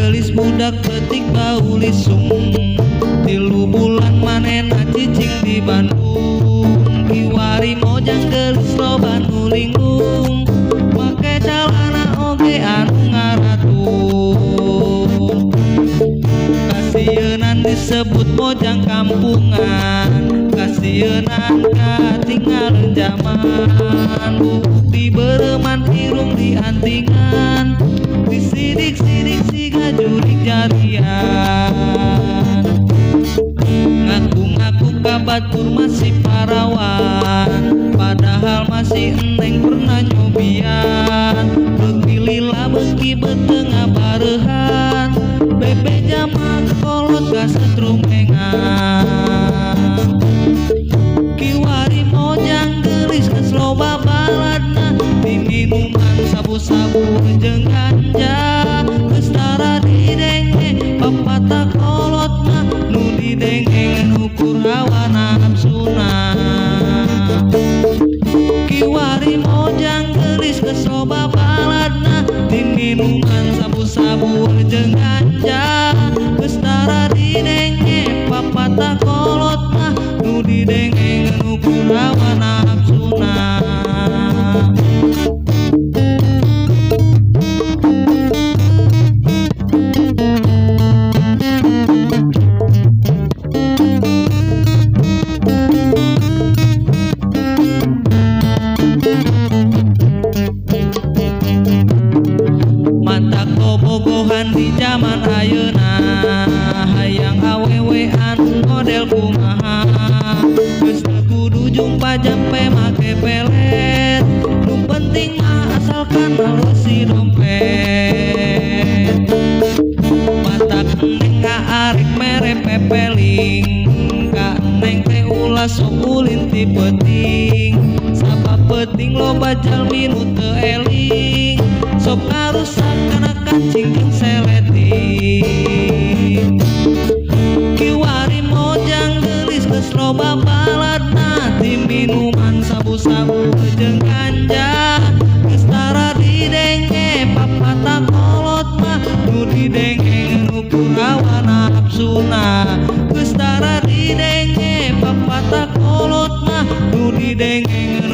geulis budak leutik bau lisung. 3 bulan manehna cicing di Bandung. Kiwari mojang geulis loba nu linglung, make calana oge anu ngaratung. Kasieunan disebut mojang kampungan, kasieunan katinggalan jaman. Buuk dibeureman irung diantingan, disidik-sidik siga jurig jarian. Ngaku-ngaku ka batur masih parawan, padahal masih eneng pernah nyobian. Beuki lila beuki beuteung ngabareuhan, bebeja mah kolot kasetrumengan. Kiwari mojang geulis geus loba baladna, diminuman sabu-sabu jeung ganja. Geus tara didenge papatah kolot mah, nu didenge ukur hawa nafsuna. Kiwari mojang geulis geus loba baladna, diminuman sabu-sabu jeung ganja. Geus tara didenge papatah kolot mah, nu didenge ukur hawa nafsuna. Mata bobogohan di zaman ayeuna, hayang awewe anu model kumaha. Geus teu kudu jumpa jampe make pelet, nu penting mah asalkan leusi dompet. Matak neng arek mere pepeling, ka neng teh ulah sok ulin ti peuting. Sabab peuting loba jalmi nu teu eling, sok ngarusak kana kancing jeung seleting. Kiwari mojang geulis geus loba baladna, diminuman sabu-sabu jeung ganja. Geus tara didenge papatah kolot mah, nu didenge ukur hawa nafsuna. Geus tara didenge papatah kolot mah, nu didenge